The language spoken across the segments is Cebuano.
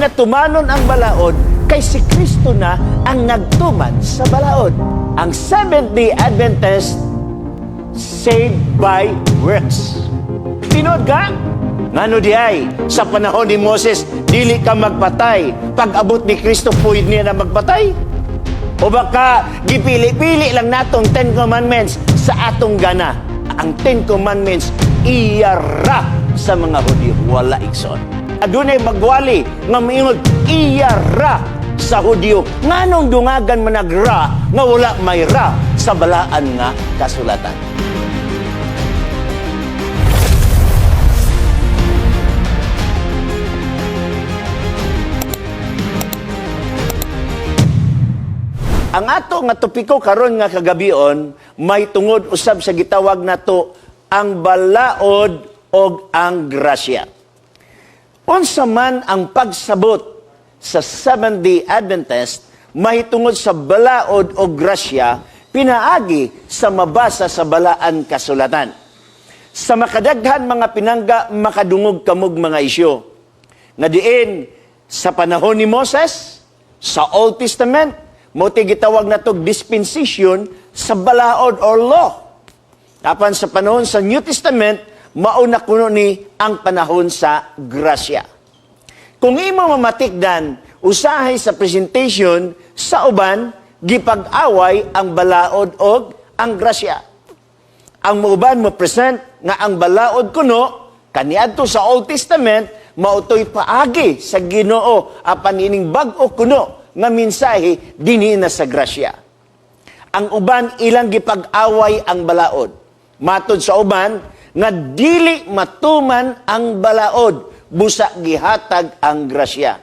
na tumanon ang balaod kay si Kristo na ang nagtuman sa balaod. Ang Seventh-day Adventist saved by works. Tinuod ka? Ngano diay, sa panahon ni Moses, dili ka magpatay. Pag abot ni Kristo, pwede niya na magpatay? O baka gipili-pili lang natong Ten Commandments sa atong gana. Ang Ten Commandments, iyara sa mga Hudyo. Wala, igsoon. Adunay magwali nga moingon iyara sa Hudyo. Nganong dungagan managra nga wala may ra sa balaan nga kasulatan? Ang ato nga topiko karon nga kagabion may tungod usab sa gitawag nato ang balaod og ang grasya. Unsa man ang pagsabot sa Seventh-day Adventist mahitungod sa balaod o grasya pinaagi sa mabasa sa balaan kasulatan? Sa makadaghan mga pinangga, makadungog kamog mga isyu. Nga diin sa panahon ni Moses sa Old Testament, mo ti gitawag natog dispensation sa balaod or law. Apan sa panahon sa New Testament, mauna kuno ni ang panahon sa grasya. Kung imo mamatikdan, usahay sa presentation sa uban, gipag-away ang balaod og ang grasya. Ang muuban mo present nga ang balaod kuno kaniadto sa Old Testament mautoy paagi sa Ginoo, apan ining bag-o kuno nga mensahe dinhi na sa grasya. Ang uban ilang gipag-away ang balaod. Matod sa uban nga dili matuman ang balaod busa gihatag ang grasya.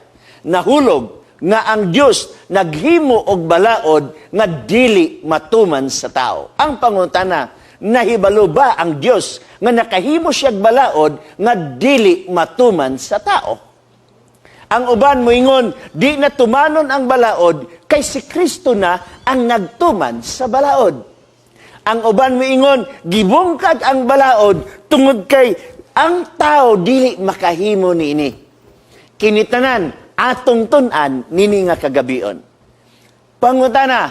Nahulog nga ang Dios naghimo og balaod nga dili matuman sa tao. Ang pangutana, nahibalo ba ang Dios nga nakahimo siyag balaod nga dili matuman sa tao? Ang uban moingon, di na tumanon ang balaod kay si Kristo na ang nagtuman sa balaod. Ang uban moingon, gibungkag ang balaod tungod kay ang tao dili makahimo niini. Kinitanan atong tun-an nini nga kagabion. Pangutana,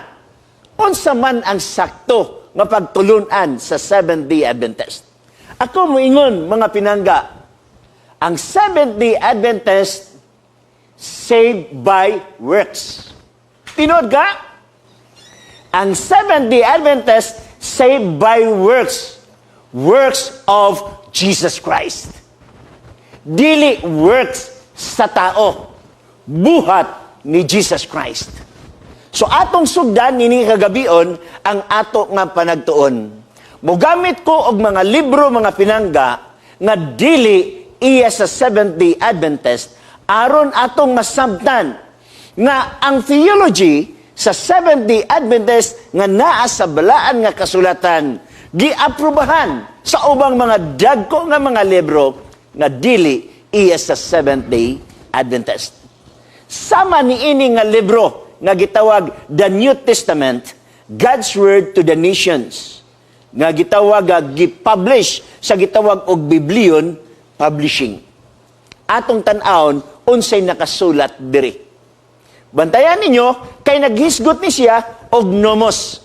unsa man ang sakto nga pagtulun-an sa Seventh-day Adventist? Ako moingon, mga pinangga, ang Seventh-day Adventist saved by works. Tinuod ka? Ang Seventh-day Adventist saved by works. Works of Jesus Christ. Dili works sa tao. Buhat ni Jesus Christ. So atong sugdan nini kagabion ang ato nga panagtuon. Mogamit ko og mga libro, mga pinangga, nga dili iya sa Seventh-day Adventist aron atong masabtan nga ang theology sa Seventh-day Adventist nga naa sa balaan nga kasulatan giaprobahan sa ubang mga dagko nga mga libro nga dili iya sa Seventh-day Adventist. Sama niini nga libro nga gitawag The New Testament, God's Word to the Nations, nga gitawag nga gipublish sa gitawag og Biblion Publishing. Atong tan-awon unsay nakasulat diri. Bantayan ninyo kay naghisgot ni siya og nomos.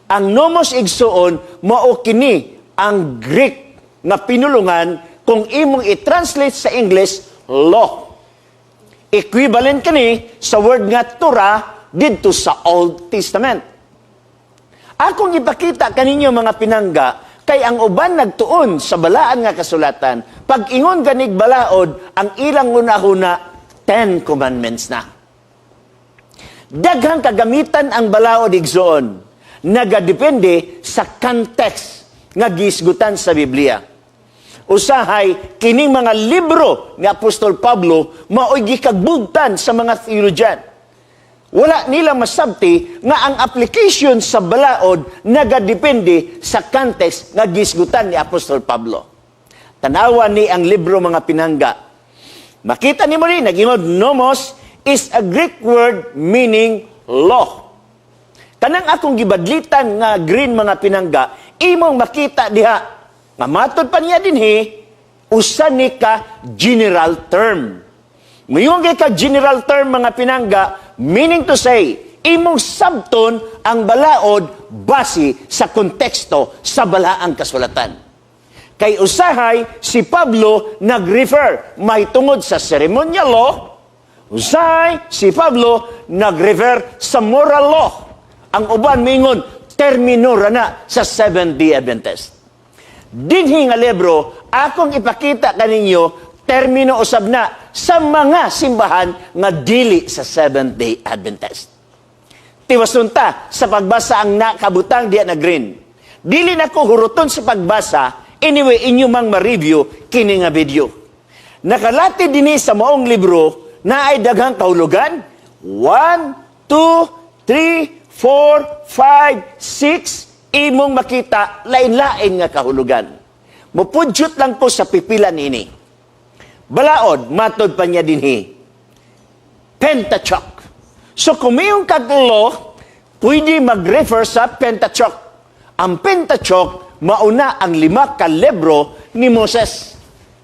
Ang nomos, igsuon, mao kini ang Greek nga pinulungan kung imong i-translate sa English, law. Equivalent kini sa word nga Torah didto sa Old Testament. Akong ipakita kaninyo, mga pinangga, kay ang uban nagtuon sa balaan nga kasulatan, pag ingon ganig balaod, ang ilang hunahuna Ten Commandments na. Daghang kagamitan ang balaod, igsoon. Nagadepende sa context nga gisgutan sa Biblia. Usahay, kining mga libro ni Apostol Pablo mao'y gikagbugtan sa mga theologian. Wala nila masabti nga ang application sa balaod nagadepende sa context nga gisgutan ni Apostol Pablo. Tanawa ni ang libro, mga pinangga. Makita nimo ni nag-ingon, nomos is a Greek word meaning law. Kanang akong gibadlitan nga green, mga pinangga, imong makita diha nga matod pa niya dinhi usa ni ka general term. Muingon kay ka general term, mga pinangga, meaning to say, imong sabton ang balaod base sa konteksto sa balaang kasulatan. Kay usahay si Pablo nag-refer mahitungod sa ceremonial law, usahay si Pablo nag-refer sa moral law. Ang uban mingon termino ra na sa Seventh-day Adventist. Dinhi nga libro, akong ipakita kaninyo termino usab na sa mga simbahan nga dili sa Seventh-day Adventist. Tiwason ta sa pagbasa ang nakabutang diya na green. Dili na ko huruton sa pagbasa, anyway inyo mang ma-review kini nga video. Nakalati dinhi sa maong libro na ay daghang kahulugan. 1, 2, 3, 4, 5, 6, imong makita lain-lain nga kahulugan. Mupudyot lang ko sa pipila nini. Balaod, matod pa niya dinhi. Pentateuch. So kung mayong kag law, pwede mag-refer sa Pentateuch. Ang Pentateuch, mauna ang lima ka libro ni Moses.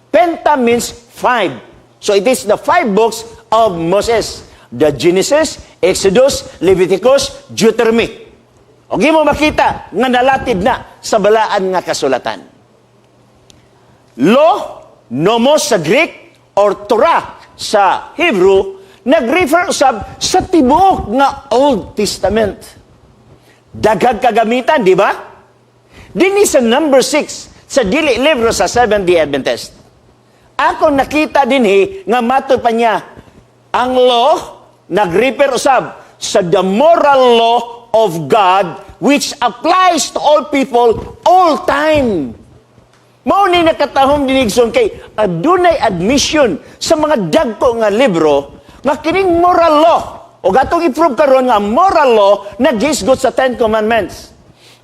Penta means five. So it is the five books of Moses. The Genesis, Exodus, Leviticus, Deuteronomy. O mo makita nga nalatid na sa balaan nga kasulatan. Law, nomos sa Greek, or Torah sa Hebrew, nag-refer usab sa tibuok nga Old Testament. Daghang kagamitan, di ba? Dinhi sa number 6 sa dili libro sa Seventh-day Adventist. Ako nakita dinhi nga matod pa niya ang law nag-refer usab sa the moral law of God which applies to all people all time. Mao ni nakatahom dinhi, igsoon, kay adunay admission sa mga dagko nga libro nga kining moral law o atong i-prove karon nga moral law naghisgot sa Ten Commandments.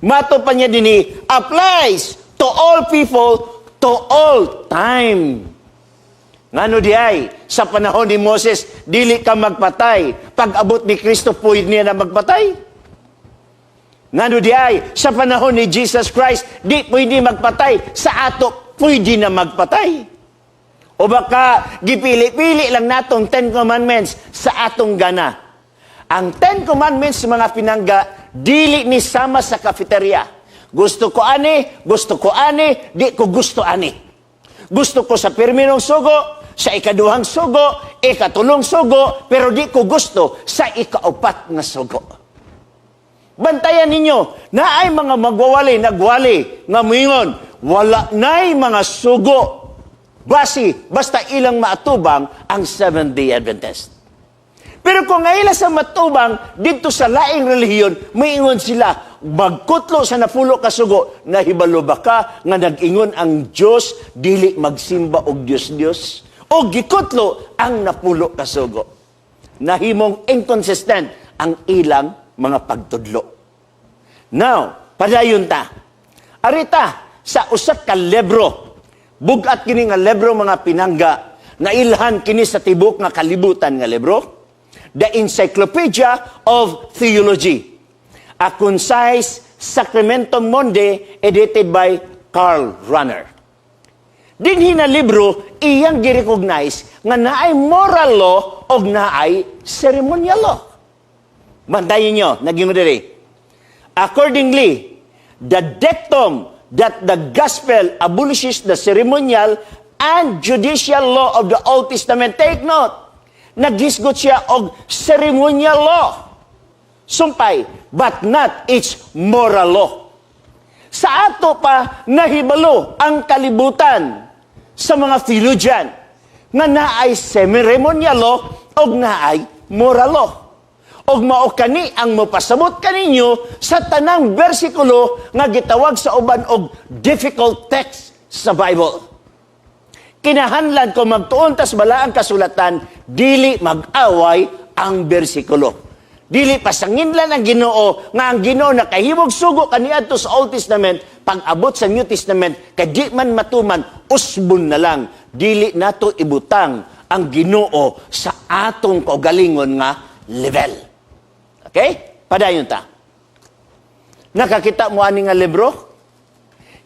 Matod pa niya dinhi applies to all people to all time. Ngano di ay, sa panahon ni Moses, dili ka magpatay. Pag abot ni Kristo, pwede niya na magpatay. Ngano di ay, sa panahon ni Jesus Christ, di pwede magpatay. Sa ato, pwede na magpatay. O baka gipili-pili lang natong Ten Commandments sa atong gana. Ang Ten Commandments, mga pinangga, dili ni sama sa cafeteria. Gusto ko ani, di ko gusto ani. Gusto ko sa pirminong sugo, sa ikaduhang sugo, ikatulong sugo, pero di ko gusto sa ikaupat nga sugo. Bantayan ninyo, naay mga magwawali, nagwali, nga muingon, wala na'y mga sugo. Basi, basta ilang maatubang ang Seventh-day Adventist. Pero kung ila sa matubang dito sa laing relihiyon, maingon sila, magkutlo sa napulo ka sugo, nahibalo ba ka nga nag-ingon ang Diyos, dili magsimba og Diyos-Diyos? O gikutlo ang napulo ka sugo. Nahimong inconsistent ang ilang mga pagtudlo. Now, padayon ta. Arita, sa usa ka libro, bugat kini nga libro, mga pinangga, nailhan kini sa tibok nga kalibutan nga libro, The Encyclopedia of Theology, A Concise Sacramentum Mundi, edited by Karl Rahner. Dinhi na libro, iyang gi-recognize nga naay moral law og naay ceremonial law. Bantayin nyo, naging diri. Accordingly, the dictum that the gospel abolishes the ceremonial and judicial law of the Old Testament. Take note, naghisgot siya og ceremonial law. Sumpay, but not its moral law. Sa ato pa nahibalo ang kalibutan sa mga theologian nga naay ceremonial law og naay moral law. Og mao kani ang mopasabot kaninyo sa tanang bersikulo nga gitawag sa uban og difficult text sa Bible. Kinahanglan kung magtuon tas balaang kasulatan, dili mag-away ang bersikulo. Dili pasanginlan ang Ginoo nga ang Ginoo nakahimog sugo kaniadto sa Old Testament, pag abot sa New Testament kay di man matuman, usbon na lang. Dili nato ibutang ang Ginoo sa atong kaugalingon nga level. Okay? Padayon ta. Nakakita mo ani nga libro?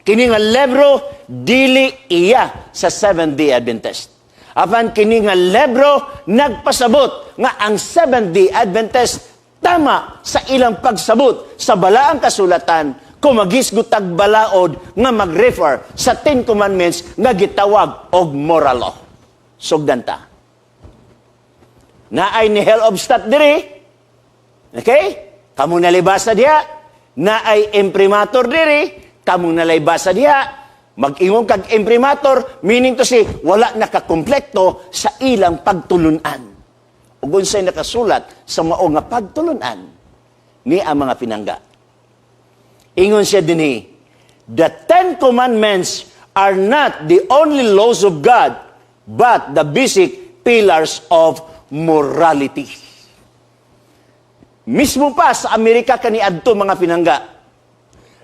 Kini nga libro dili iya sa Seventh-day Adventist. Apan kini nga libro nagpasabot nga ang Seventh-day Adventist tama sa ilang pagsabot sa balaang kasulatan kung maghisgot tag balaod nga mag-refer sa Ten Commandments nga gitawag og moral law. Sugdan ta. Naay nihil obstat diri. Okay? Kamo na basa diha. Naay imprimatur diri. Kamo na basa diha. Mag-ingon kag imprimatur, meaning to say, wala nakakomplekto sa ilang pagtulunan. Ug unsay nakasulat sa mao nga pagtulunan ni ang mga pinangga. Ingon siya dinhi, "The Ten Commandments are not the only laws of God, but the basic pillars of morality." Mismo pa sa Amerika kaniadto, mga pinangga.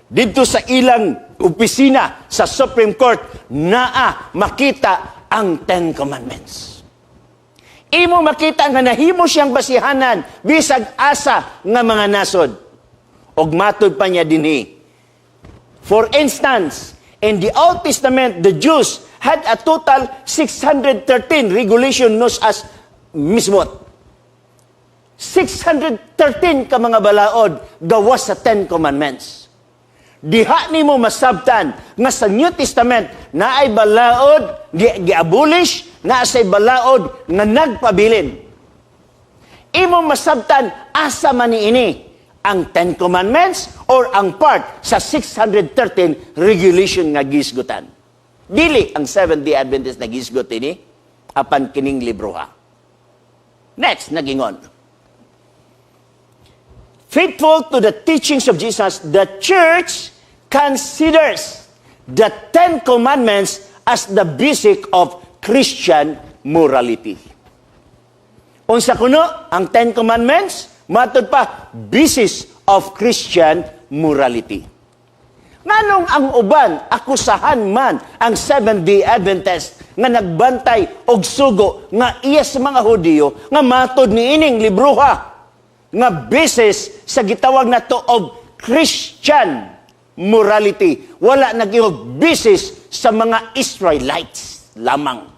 Dito sa ilang opisina sa Supreme Court, naa makita ang Ten Commandments. Imo makita nga nahimo siyang basihanan bisag asa nga mga nasod. Og matud pa niya dinhi. "For instance, in the Old Testament, the Jews had a total 613 regulation known as mitzvot." 613 ka mga balaod gawas sa Ten Commandments. Diha nimo masabtan nga sa New Testament naay balaod gi-abolish, naa say balaod nga nagpabilin. Imo masabtan asa man niini, ang Ten Commandments or ang part sa 613 regulation nga gisgutan. Dili ang Seventh-day Adventist na gisgot ini, apan kining libroha. Next, nagingon. "Faithful to the teachings of Jesus, the church considers the Ten Commandments as the basic of Christian morality." Unsa kuno ang Ten Commandments? Matod pa, basis of Christian morality. Nganong ang uban akusahan man ang Seventh-day Adventist nga nagbantay og sugo nga iya sa mga Hudiyo nga matod niining libroha nga basis sa gitawag nato og Christian morality? Wala nag basis sa mga Israelites lamang.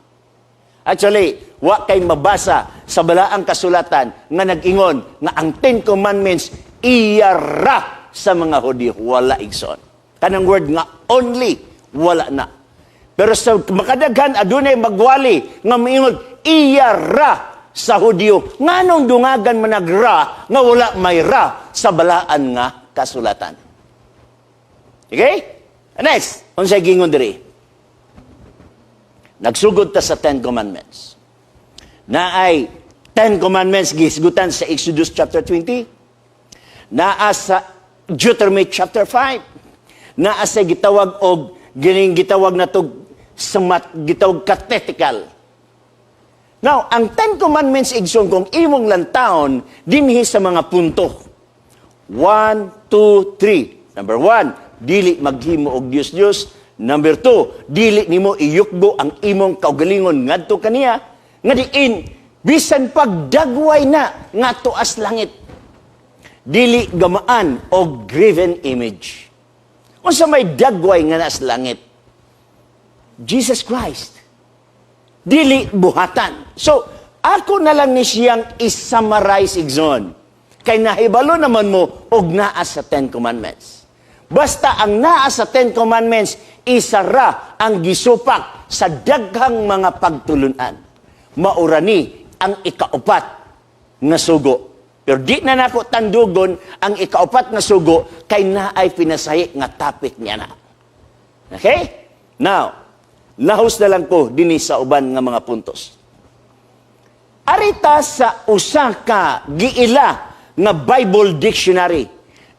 Actually, wa kay mabasa sa balaang kasulatan nga nag-ingon nga ang Ten Commandments iya ra sa mga Hudiyo. Wala, igsoon. Kanang word nga "only", wala na. Pero sa makadaghan, adunay magwali nga miingon iya ra sa Hudiyo. Nganong dungagan man ra nga wala may ra sa balaan nga kasulatan? Okay? Next, unsay gingon diri? Nagsugod ta sa Ten Commandments. Naay Ten Commandments gihisgutan sa Exodus chapter 20. Naa sa Deuteronomy chapter 5. Naa sa gitawag og gining gitawag nato sa mat, gitawag catechetical. Now, ang Ten Commandments, igsoon, kung imong lantawon dinhi sa mga punto. 1, 2, 3. Number 1, dili maghimo og Dios-Dios. Number 2, dili nimo iyukbo ang imong kaugalingon ngadto kaniya nga diin bisan pagdagway na nga tuas langit. Dili gamaan og graven image. Unsa may dagway nga nas langit? Jesus Christ. Dili buhatan. So, ako na lang ni siyang i-summarize, igsoon. Kay nahibalo naman mo og naa sa Ten Commandments. Basta ang naa sa Ten Commandments, isara ang gisupak sa daghang mga pagtulunan. Maura ni ang ikaupat nga sugo. Pero di na nako tandugon ang ikaupat nga sugo kay naay pinasahi nga topic niya na. Okay? Now, lahos na lang ko dinhi sa uban nga mga puntos. Arita sa usa ka giila nga Bible dictionary.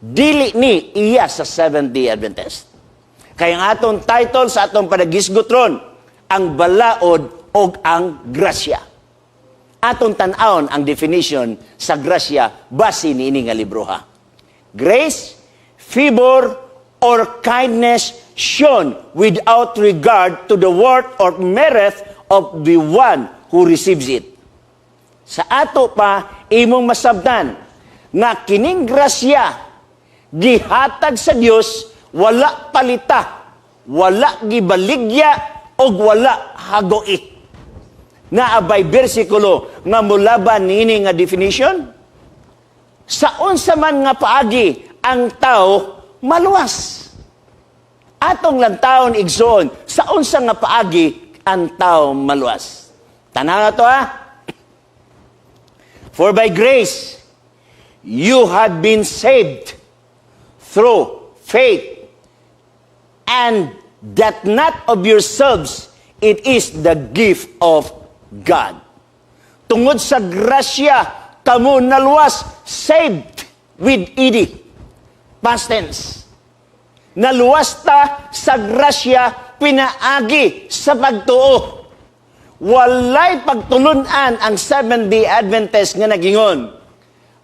Dili ni iya sa Seventh-day Adventist. Kaya ang atong title sa atong panagisgot ron, ang balaod og ang grasya. Atong tan-awon ang definition sa grasya base niini nga libroha. "Grace, favor, or kindness shown without regard to the worth or merit of the one who receives it." Sa ato pa, imong masabtan nga kining grasya gihatag sa Dios, wala palita, wala gibaligya og wala hagoi. Naa bay bersikulo nga mulaban niini nga definition? Sa unsa man nga paagi ang tao maluwas? Atong lantawon, igsoon, sa unsa nga paagi ang tao maluwas. Tanaw na to ha. "For by grace you have been saved through faith, and that not of yourselves, it is the gift of God." Tungod sa grasya, kamo naluwas, saved with ed, past tense. Naluwas ta sa grasya pinaagi sa pagtuo. Walay pagtulunan ang Seventh-day Adventist nga nagingon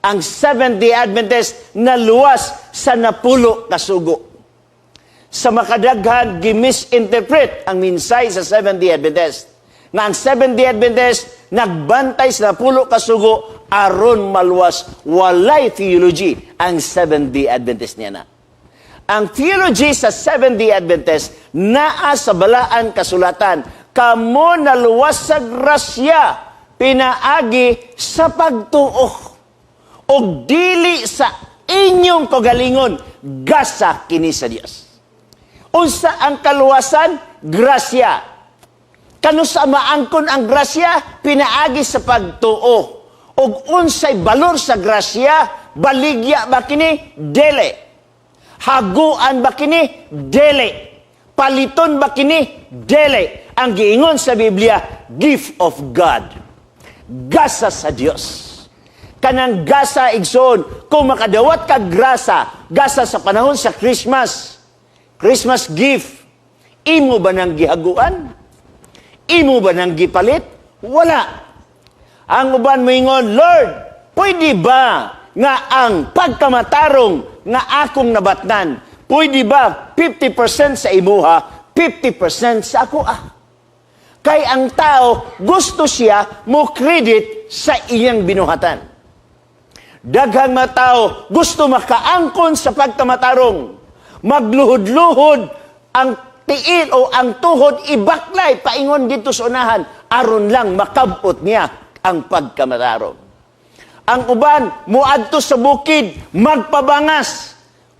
ang Seventh-day Adventist naluwas sa 10 kasugo. Sa makadaghan, gimisinterpret ang minsay sa Seventh-day Adventist nga ang Seventh-day Adventist nagbantay sa 10 kasugo aron maluwas. Walay theology ang Seventh-day Adventist niya na. Ang theology sa Seventh-day Adventist naa sa Balaan Kasulatan. Kamo naluwas sa grasya pinaagi sa pagtuo. Og dili sa inyong kagalingon, gasa kini sa Dios. Unsa ang kaluwasan? Grasya. Kanusa maangkon ang grasya? Pinaagi sa pagtuo. Og unsay balor sa grasya? Baligya ba kini? Dili. Haguan ba kini? Dili. Paliton ba kini? Dili. Ang giingon sa Biblia, gift of God. Gasa sa Dios. Kanang gasa, igsoon, kung makadawat ka grasa, gasa sa panahon sa Christmas, Christmas gift, imo ba nang gihaguan? Imo ba nang gipalit? Wala. Ang uban moingon, "Lord, pwede ba nga ang pagkamatarong nga akong nabatnan, pwede ba 50% sa imuha, 50% sa ako ah?" Kay ang tao, gusto siya mo credit sa iyang binuhatan. Daghang mga tao gusto makaangkon sa pagkamatarong. Magluhod-luhod ang tiil o ang tuhod ibaklay paingon dito sa unahan aron lang makabot niya ang pagkamatarong. Ang uban muadto sa bukid magpabangas.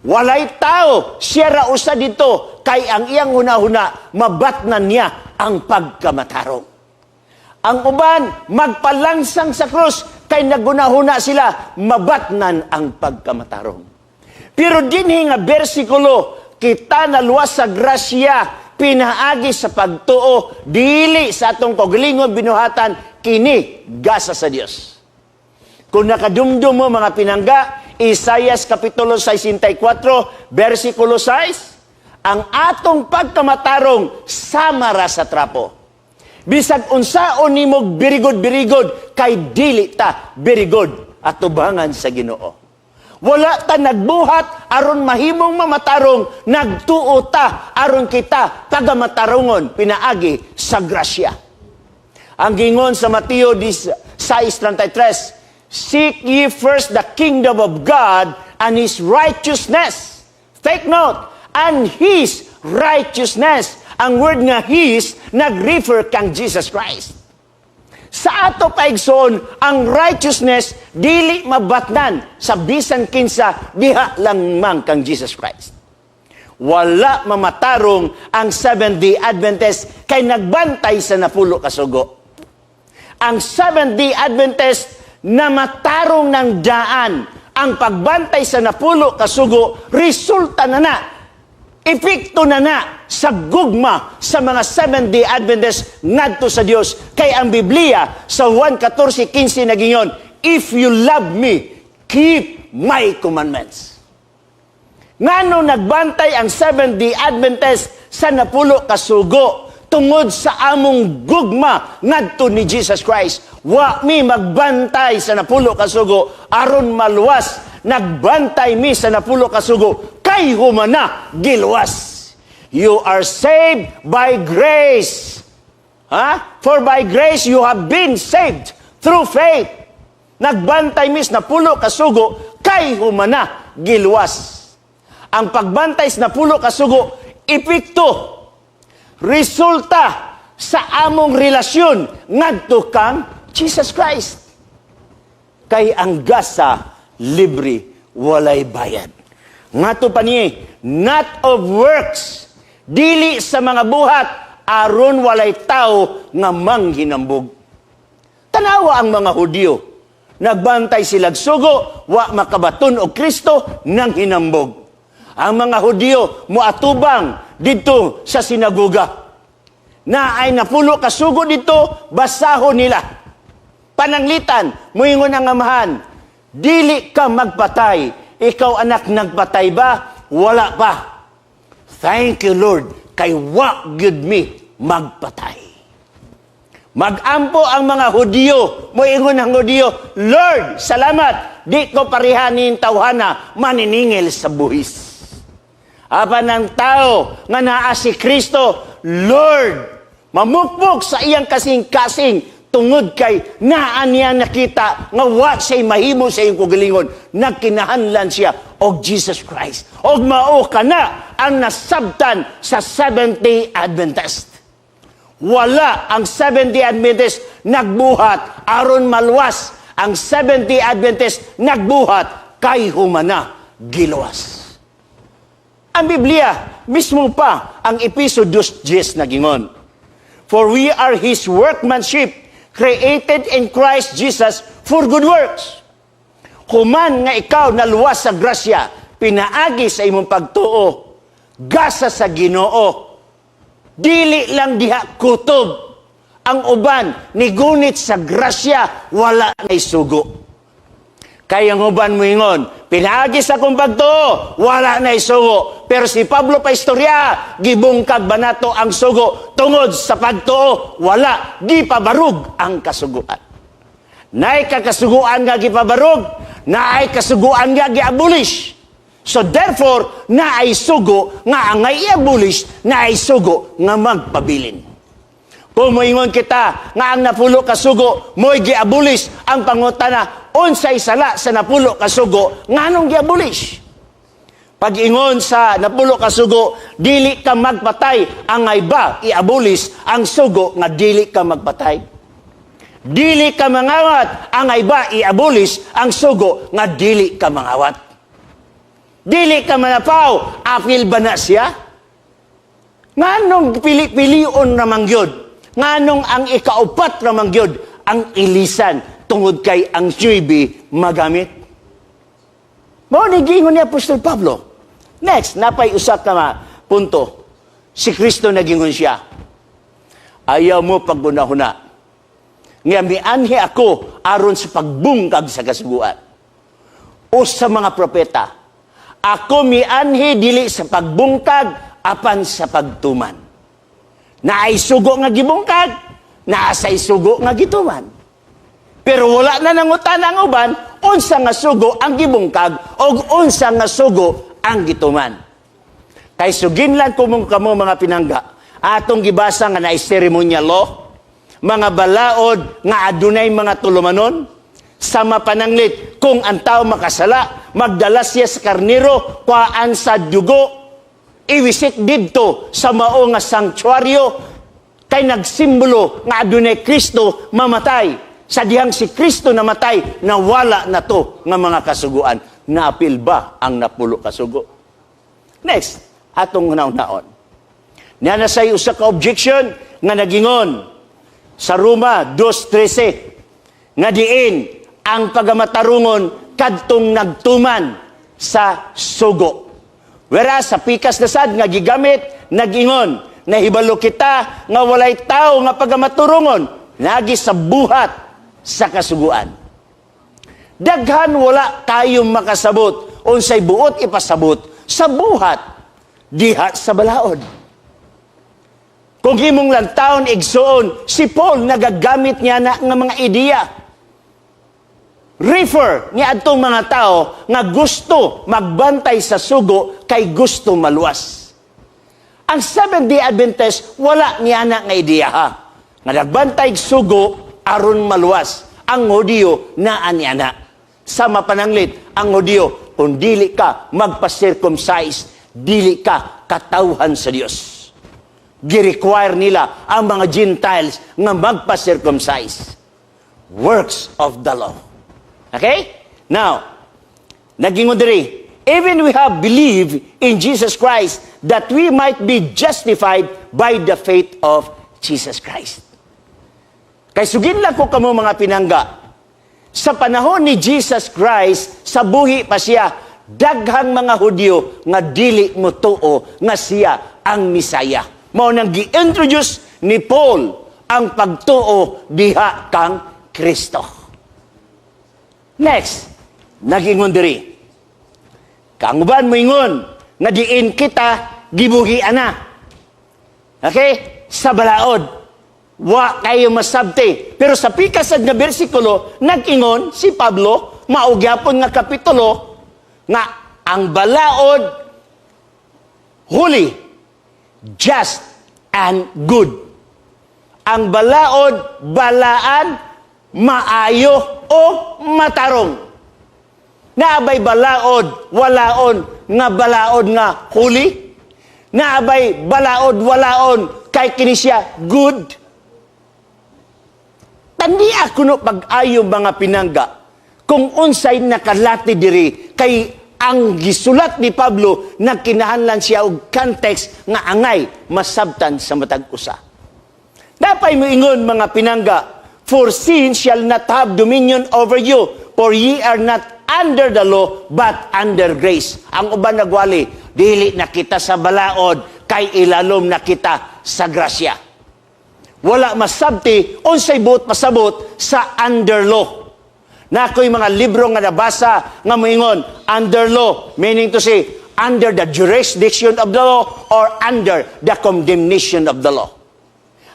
Walay tao, siya ra usa dito kay ang iyang hunahuna mabatnan niya ang pagkamatarong. Ang uban magpalangsang sa krus kay nagunahuna sila mabatnan ang pagkamatarong. Pero dinhi nga bersikulo, kita naluwas sa grasya pinaagi sa pagtuo, dili sa atong kaugalingon binuhatan, kini gasa sa Dios. Kung nakadumdum mo, mga pinangga, Isayas Kapitulo 64, versikulo 6, ang atong pagkamatarong sama ra sa trapo. Bisag unsaon nimo birigod-birigod, kay dili ta birigod atubangan sa Ginoo. Wala ta nagbuhat aron mahimong mamatarong, nagtuo ta aron kita pagamatarungon pinaagi sa grasya. Ang gingon sa Mateo 6:33, "Seek ye first the kingdom of God and His righteousness." Take note, and His righteousness. Ang word nga "His" nag-refer kang Jesus Christ. Sa ato pa, igsoon, ang righteousness dili mabatnan sa bisan kinsa diha lang man kang Jesus Christ. Wala mamatarong ang Seventh-day Adventist kay nagbantay sa 10 kasugo. Ang Seventh-day Adventist na matarong ng daan, ang pagbantay sa 10 kasugo, resulta na na, epekto na na sa gugma sa mga Seventh-day Adventist ngadto sa Dios. Kay ang Biblia sa Juan 14:15 nagingon, "If you love me, keep my commandments." Ngano nagbantay ang Seventh-day Adventist sa 10 kasugo? Tungod sa among gugma ngadto ni Jesus Christ. Wa mi magbantay sa 10 kasugo aron maluwas. Nagbantay mi sa 10 kasugo kay humana giluwas. You are saved by grace. Ha? "For by grace you have been saved through faith." Nagbantay mi sa 10 kasugo kay humana giluwas. Ang pagbantay sa 10 kasugo, epekto, resulta sa among relasyon ngadto kang Jesus Christ. Kay ang gasa libre, walay bayad. Ngadto pa niya, not of works, dili sa mga buhat, aron walay tao nga manghinambog. Tanawa ang mga Hudyo. Nagbantay silag sugo, wa makabaton og Kristo, nang hinambog. Ang mga Hudyo moatubang didto sa sinagoga. Na ay 10 ka sugo didto, basahon nila. Pananglitan, muingon ang amahan, "Dili ka magpatay. Ikaw, anak, nagpatay ba?" "Wala pa." "Thank you, Lord, kay wa gyud mi magpatay." Magampo ang mga Hudyo, moingon ang Hudyo, "Lord, salamat, di ko parehanin tawhana maniningil sa buhis." Apan ang tao nga naa si Kristo, Lord, mamukmok sa iyang kasing-kasing tungod kay naa niya nakita nga wa siya'y mahimo sa iyang kaugalingon, nagkinahanglan siya og Jesus Christ. Og mao kana ang nasabtan sa Seventh-day Adventist. Wala ang Seventh-day Adventist nagbuhat aron maluwas. Ang Seventh-day Adventist nagbuhat kay humana giluwas. Ang Biblia, mismo pa ang Epeso 2:10 nagingon, "For we are His workmanship, created in Christ Jesus for good works." Human nga ikaw naluwas sa grasya, pinaagi sa imong pagtuo, gasa sa Ginoo, dili lang diha kutob. Ang uban nigunit sa grasya, wala na sugo. Kaya ang uban moingon, "Pinaagi sa akong pagtuo, wala na sugo." Pero si Pablo pa istorya, gibungkag ba nato ang sugo tungod sa pagtuo? Wala, gipabarug ang kasuguan. Naay kakasuguan nga gipabarug, naay kasuguan nga giabolish. So therefore, naay sugo nga angay i-abolish, naay sugo nga magpabilin. Kung moingon kita nga ang 10 ka sugo mo'y giabolish, ang pangutana, unsay sala sa 10 ka sugo nganong giabolish? Pag-ingon sa 10 ka sugo, dili ka magpatay, angay ba i-abolish ang sugo nga dili ka magpatay? Dili ka mangawat, angay ba i-abolish ang sugo nga dili ka mangawat? Dili ka manapaw, apil ba na siya? Nganong pili-pilion ramang gyud? Nganong ang ikaupat ramang gyud ang ilisan tungod kay ang 9 magamit? Mao ni giingon ni Apostol Pablo. Next, napay usa ka ma punto. Si Kristo nagingon siya, "Ayaw mo paghuna-huna nga mianhi ako aron sa pagbungkag sa kasuguan o sa mga propeta. Ako mianhi dili sa pagbungkag apan sa pagtuman." Naay sugo nga gibungkag, naa say sugo nga gituman. Pero wala na nangutana ang uban, unsa nga sugo ang gibungkag o unsa nga sugo ang gituman. Kay suginlan ko mong kamo, mga pinangga, atong gibasa nga naay ceremonial law, mga balaod nga adunay mga tulumanon, sa mapananglit kung ang tao makasala, magdala siya sa karnero, kuhaan sa dugo, iwisik didto sa mao nga sanktuaryo, kay nagsimbolo nga adunay Kristo mamatay. Sa dihang si Kristo namatay, nawala na to nga mga kasuguan. Naapil ba ang 10 ka sugo? Next, atong naon. Niya na say usa ka objection nga nagingon sa Roma 2:13 nga diin ang pagamatarungon kadtong nagtuman sa sugo. Whereas sa pikas na sad nga gigamit nagingon, nahibalo kita nga walay tao nga pagamaturungon nagi sa buhat sa kasuguan. Daghan wala kayong makasabot unsay buot ipasabot sa buhat diha sa balaod. Kung imong lantawon, igsuon, si Paul nagagamit niya na nga mga ideya. Refer ni adtong mga tao nga gusto magbantay sa sugo kay gusto maluwas. Ang Seventh-day Adventist wala niya na nga ideya ha. Nga nagbantay sugo aron maluwas. Ang Hudiyo naa niya na. Sa mapananglit, ang Hudiyo, kung dili ka magpa-circumcise, dili ka katawhan sa Dios. Gi-require nila ang mga Gentiles nga magpa-circumcise. Works of the law. Okay? Now, nagingon diri, even we have believed in Jesus Christ that we might be justified by the faith of Jesus Christ. Kay sugin lang ko kamo, mga pinangga, sa panahon ni Jesus Christ, sa buhi pa siya, daghang mga Hudyo nga dili motuo nga siya ang Misaya. Mao nang gi-introduce ni Paul ang pagtuo diha kang Kristo. Next, nagingon diri. Kang uban moingon nga diin kita gibuhi ana. Okay? Sa balaod. Wa kayo masabti. Pero sa pikas sad nga bersikulo, nag-ingon si Pablo, mao gyapon nga kapitulo, nga ang balaod holy, just, and good. Ang balaod, balaan, maayo o matarong. Naabay balaod, walaon, nga balaod nga holy? Naabay balaod, walaon, kay kini siya good? Tandi ako no pag-ayo, mga pinangga, kung unsay nakalati diri, kay ang gisulat ni Pablo nagkinahanglan siya og context nga angay masabtan sa matag usa. Napay moingon, mga pinangga, "For sin shall not have dominion over you, for ye are not under the law, but under grace." Ang uban nagwali, dili na kita sa balaod, kay ilalom na kita sa grasya. Wala masabti unsay buot pasabot sa under law. Na ako'y mga libro nga nabasa nga moingon under law, meaning to say under the jurisdiction of the law or under the condemnation of the law.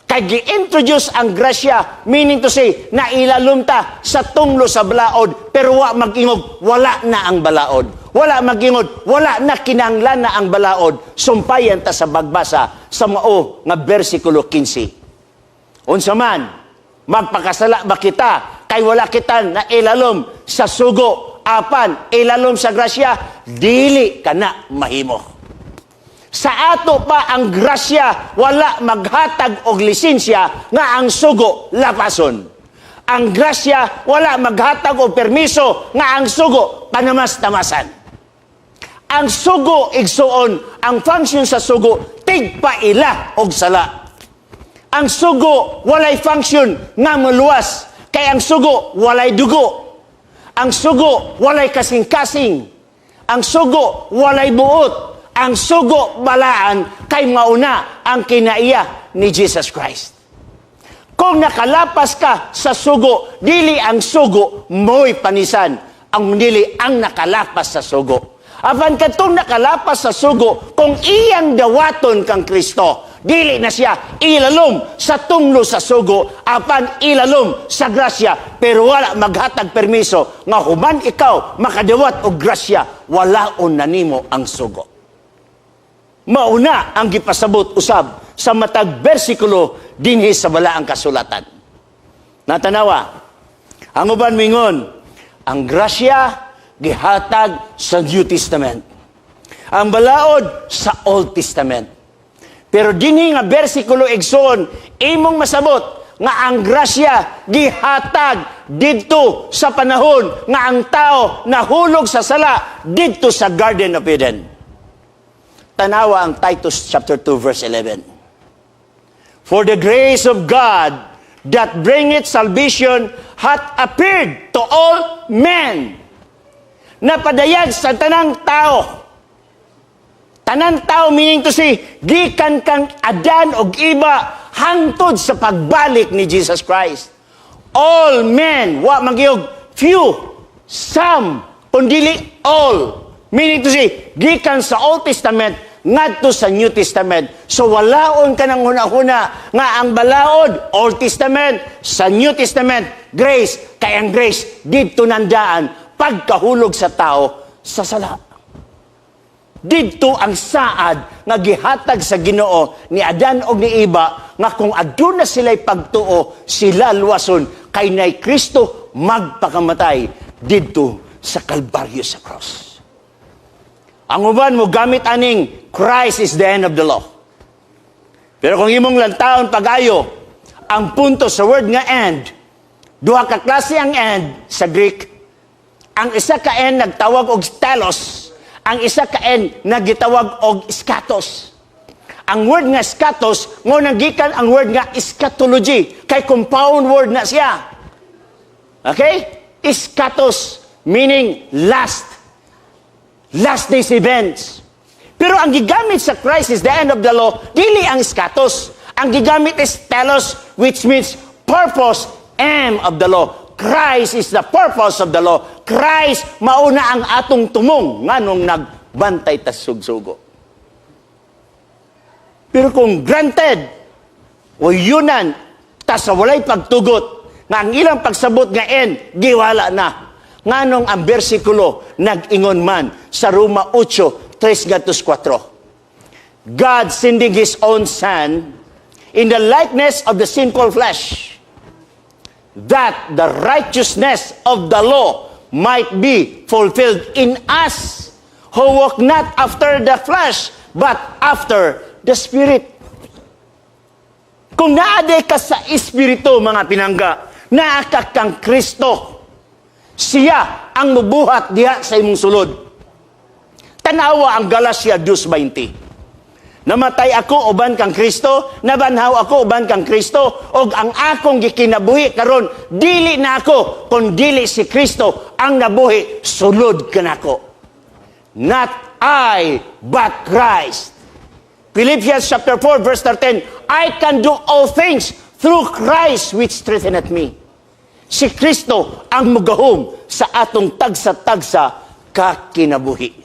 Kay gi-introduce ang grasya, meaning to say, nailalom ta sa tunglo sa balaod, pero wa mag-ingog, wala na ang balaod. Wala mag-ingod, wala na kinanglan na ang balaod. Sumpayan ta sa bagbasa sa mao nga bersikulo 15. Unsa man, magpakasala ba kita kay wala kita na ilalom sa sugo, apan ilalom sa grasya? Dili kana mahimo. Sa ato pa ang grasya wala maghatag og lisensya nga ang sugo lapason. Ang grasya wala maghatag og permiso nga ang sugo panamas-tamasan. Ang sugo, igsuon, ang function sa sugo tigpaila og sala. Ang sugo walay function nga muluwas kay ang sugo walay dugo. Ang sugo walay kasing-kasing. Ang sugo walay buot. Ang sugo balaan kay mauna ang kinaiya ni Jesus Christ. Kung nakalapas ka sa sugo, dili ang sugo mo'y panisan. Ang dili ang nakalapas sa sugo. Apan kadtong nakalapas sa sugo, kung iyang dawaton kang Kristo, dili na siya ilalom sa tunglo sa sugo, apan ilalom sa grasya, pero wala maghatag permiso nga human ikaw makadawat og grasya, walaon na nimo ang sugo. Mauna ang gipasabot usab sa matag bersikulo dinhi sa Balaang Kasulatan. Natanawa, ang uban mingon, ang grasya gihatag sa New Testament. Ang balaod sa Old Testament. Pero dinhi nga bersikulo, igsoon, imong masabot nga ang grasya gihatag didto sa panahon nga ang tao nahulog sa sala didto sa Garden of Eden. Tanawa ang Titus chapter 2 verse 11. "For the grace of God that bringeth salvation hath appeared to all men." Napadayag sa tanang tao. Tanan tao, meaning to say, gikan kang Adan og Eva hangtod sa pagbalik ni Jesus Christ. All men, wa magyog few, some, kundili all. Meaning to say, gikan sa Old Testament ngadto sa New Testament. So walaon ka ng huna-huna nga ang balaod Old Testament, sa New Testament grace, kay ang grace didto nandaan pagkahulog sa tao sa sala. Didto ang saad nga gihatag sa Ginoo ni Adan og ni Eva nga kung aduna sila'y pagtuo, sila luwason kay nay Kristo magpakamatay didto sa Kalbaryo, sa cross. Ang uban mo gamit aning "Christ is the end of the law." Pero kung imong lantawon pag-ayo, ang punto sa word nga "and", duha ka klase ang "and" sa Greek. Ang isa ka "and" nagtawag og telos, ang isa ka "and" nagitawag og eschatos. Ang word nga eschatos, mao nang gikan ang word nga eschatology, kay compound word na siya. Okay? Eschatos, meaning last. Last days events. Pero ang gigamit sa "Christ is the end of the law", dili ang eschatos. Ang gigamit is telos, which means purpose, aim of the law. Christ is the purpose of the law. Christ, mao na ang atong tumong nganong nagbantay ta sugsugo. Pero kung granted, o yunan, ta sa walay pagtugot, nga ang ilang pagsabot nga "and", giwala na. Nganong ang bersikulo nag-ingon man sa Roma 8, 3 ngadto 4? "God sending His own Son in the likeness of the sinful flesh, that the righteousness of the law might be fulfilled in us who walk not after the flesh, but after the Spirit." Kung naa diay ka sa Espiritu, mga pinangga, naa ka kang Kristo. Siya ang mubuhat diha sa imong sulod. Tanawa ang Galacia 2.20. Namatay ako uban kang Kristo, nabanhaw ako uban kang Kristo, og ang akong gikinabuhi karon dili na ako, kun dili si Kristo ang nabuhi sulod kanako. Not I, but Christ. Philippians chapter 4 verse 13, "I can do all things through Christ which strengtheneth me." Si Kristo ang mugahom sa atong tagsa-tagsa ka kinabuhi.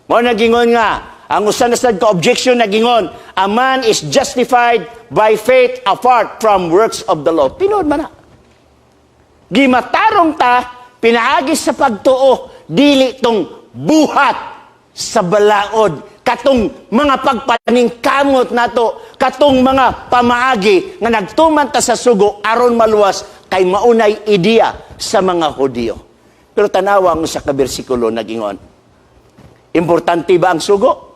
Mao nagingon nga, ang usa na sad ka objection nagingon, "A man is justified by faith apart from works of the law." Tinuod man na. Gimatarong ta pinaagi sa pagtuo, dili tong buhat sa balaod, katong mga pagpaningkamot nato, katong mga pamaagi nga nagtuman ta sa sugo aron maluwas, kay maunay ideya sa mga Hudiyo. Pero tanawa ang usa ka bersikulo nagingon. Importante ba ang sugo?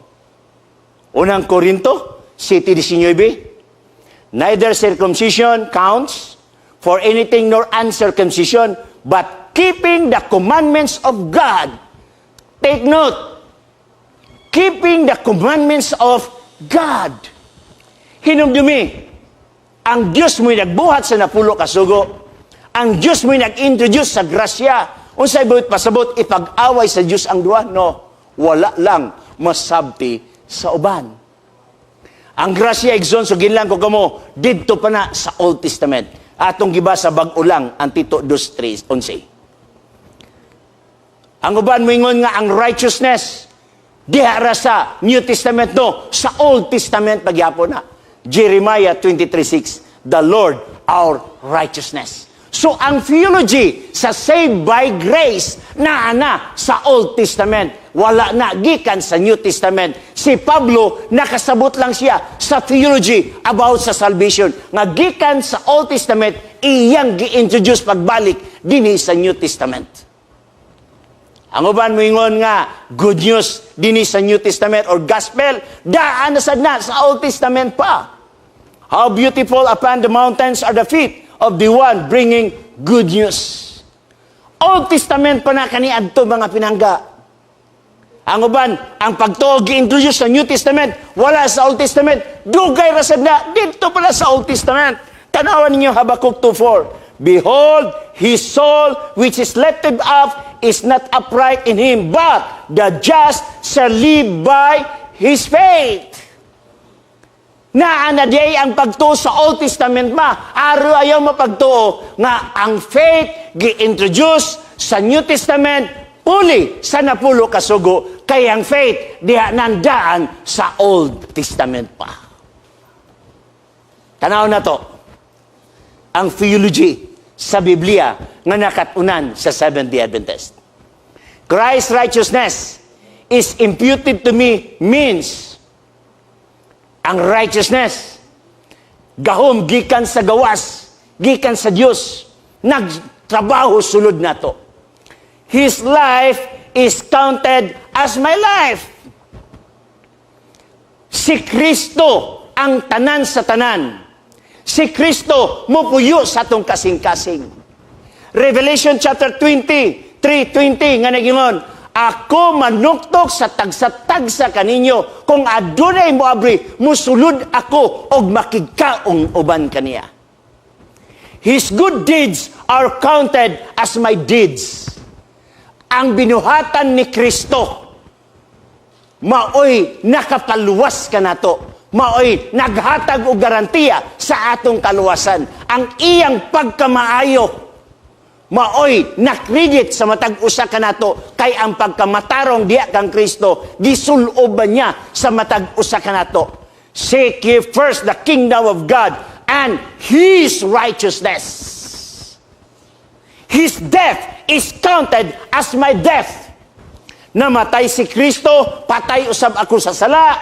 Unang Korinto 7.19. "Neither circumcision counts for anything nor uncircumcision, but keeping the commandments of God." Take note, keeping the commandments of God. Hinumdumi, ang Diyos mo'y nagbuhat sa napulo kasugo. Ang Diyos mo'y nag-introduce sa grasya. Unsay buot pasabot, ipag-away sa Diyos ang duha? No, wala lang masabti sa uban. Ang grasya, igsoon, so ginlang ko kamo, didto pa na sa Old Testament. Atong gibasa bag-o lang ang Tito 2.3.11. Ang uban moingon nga ang righteousness diha ra sa New Testament, no, sa Old Testament pagyapon na. Jeremiah 23:6, "The Lord our righteousness." So ang theology sa saved by grace naa na sa Old Testament, wala na gikan sa New Testament. Si Pablo, nakasabot lang siya sa theology about sa salvation nga gikan sa Old Testament, iyang gi-introduce pagbalik dinhi sa New Testament. Ang uban moingon nga good news dinhi sa New Testament or gospel, daan na sad na sa Old Testament pa. "How beautiful upon the mountains are the feet of the one bringing good news." Old Testament pa na kaniadto, mga pinangga. Ang uban, ang pagtuo gi-introduce sa New Testament, wala sa Old Testament. Dugay ra sad na didto pala sa Old Testament. Tanawan ninyo Habakkuk 2:4. "Behold, his soul which is lifted up is not upright in him, but the just shall live by his faith." Naa na diay ang pagtuo sa Old Testament ma. Aro ayaw mapagtuo nga ang faith gi-introduce sa New Testament puli sa napulo kasugo, kay ang faith diha nandaan sa Old Testament pa. Tanaw na to ang theology sa Biblia nga nakatunan sa Seventh-day Adventist. Christ's righteousness is imputed to me means ang righteousness gahom gikan sa gawas, gikan sa Dios, nagtrabaho sulod nato. His life is counted as my life. Si Kristo ang tanan sa tanan. Si Kristo mupuyo sa atong kasing-kasing. Revelation chapter 20, 3:20 nga nagingon, "Ako manuktok sa tagsa-tagsa kaninyo, kung adunay moabri, musulod ako og makigkaong uban kaniya." His good deeds are counted as my deeds. Ang binuhatan ni Kristo, maoy nakapaluwas kanato, maoy naghatag og garantiya sa atong kaluwasan. Ang iyang pagkamaayo maoy nakredit sa matag usa kanato, kay ang pagkamatarong diha kang Kristo gisulob ba niya sa matag usa kanato. Seek ye first the kingdom of God and His righteousness. His death is counted as my death. Namatay si Kristo, patay usab ako sa sala.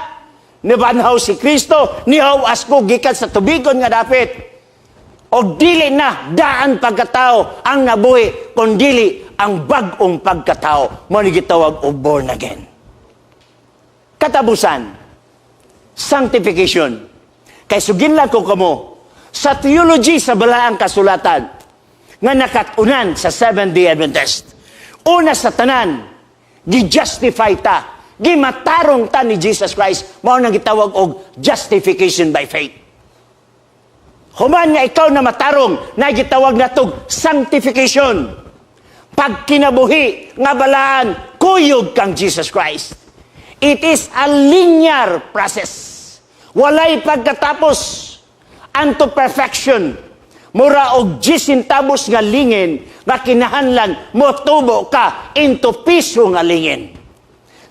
Nibanhaw si Kristo, nihawas ko gikan sa tubigon nga dapit. O dili na daan pagkatao ang nabuhi, kundili ang bag-ong pagkatao. Mao ni gitawag og born again. Katapusan, sanctification. Kay sugin lang ko kamo sa theology sa Balaang Kasulatan nga nakat-unan sa Seventh-day Adventist. Una sa tanan, gi-justify ta, gimatarong ta ni Jesus Christ, mao nang gitawag og justification by faith. Human nga ikaw na matarong, na gitawag natog sanctification. Pagkinabuhi nga balaan, kuyog kang Jesus Christ. It is a linear process. Walay pagkatapos unto perfection. Mura og 10 centavos nga lingin nga kinahanglan motubo ka into piso nga lingin.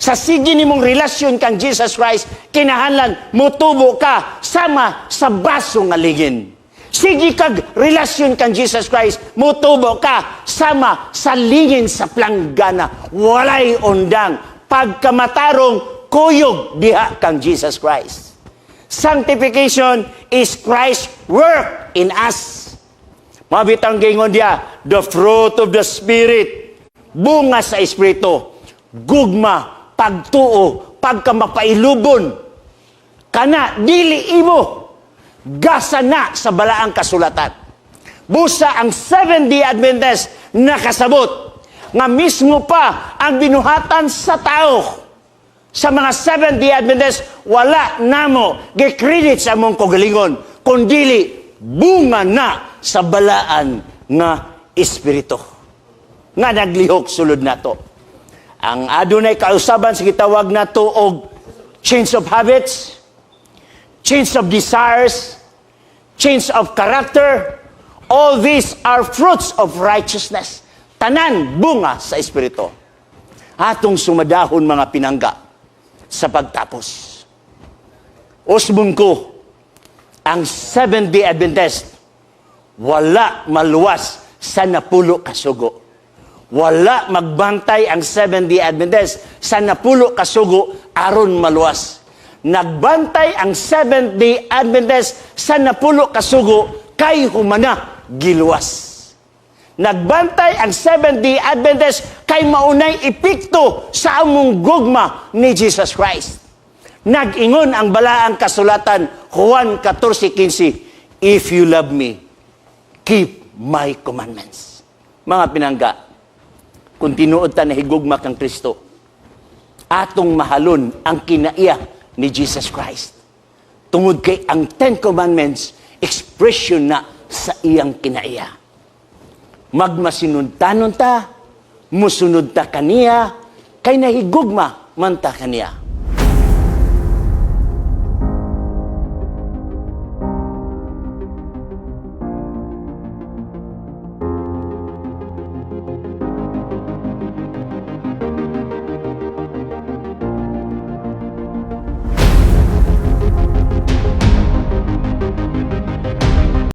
Sa sige nimong relasyon kang Jesus Christ, kinahanglan motubo ka sama sa baso nga lingin. Sige kag relasyon kang Jesus Christ, motubo ka sama sa lingin sa planggana. Walay undang pagkamatarong kuyog diha kang Jesus Christ. Sanctification is Christ's work in us. Mabitang gingon diya, the fruit of the Spirit, bunga sa Espiritu, gugma, pagtuo, pagkamapailubon, kana dili imo, gasa na sa Balaang Kasulatan. Busa ang Seventh-day Adventist nakasabot nga mismo pa ang binuhatan sa tao sa mga Seventh-day Adventist, wala namo gikredit sa among kagalingon, kundili bunga na sa Balaan nga Espiritu nga naglihok sulod nato. Ang adunay kausaban sa gitawag nato og change of habits, change of desires, change of character, all these are fruits of righteousness. Tanan bunga sa Espiritu. Atong sumadahon, mga pinangga, sa pagtapos. Usbong ko, ang Seventh-day Adventist, wala maluwas sa 10 ka sugo. Wala magbantay ang Seventh-day Adventist sa 10 ka sugo aron maluwas. Nagbantay ang Seventh-day Adventist sa 10 ka sugo kay humana giluwas. Nagbantay ang Seventh-day Adventist kay maunay epekto sa among gugma ni Jesus Christ. Nag-ingon ang Balaang Kasulatan, Juan 14:15, "If you love me, keep my commandments." Mga pinangga, kung tinuod ta na higugma kang Kristo, atong mahalon ang kinaiya ni Jesus Christ. Tungod kay ang Ten Commandments, expression na sa iyang kinaiya. Magmasinuntanon ta, musunod ta kaniya, kay nahigugma man ta kaniya.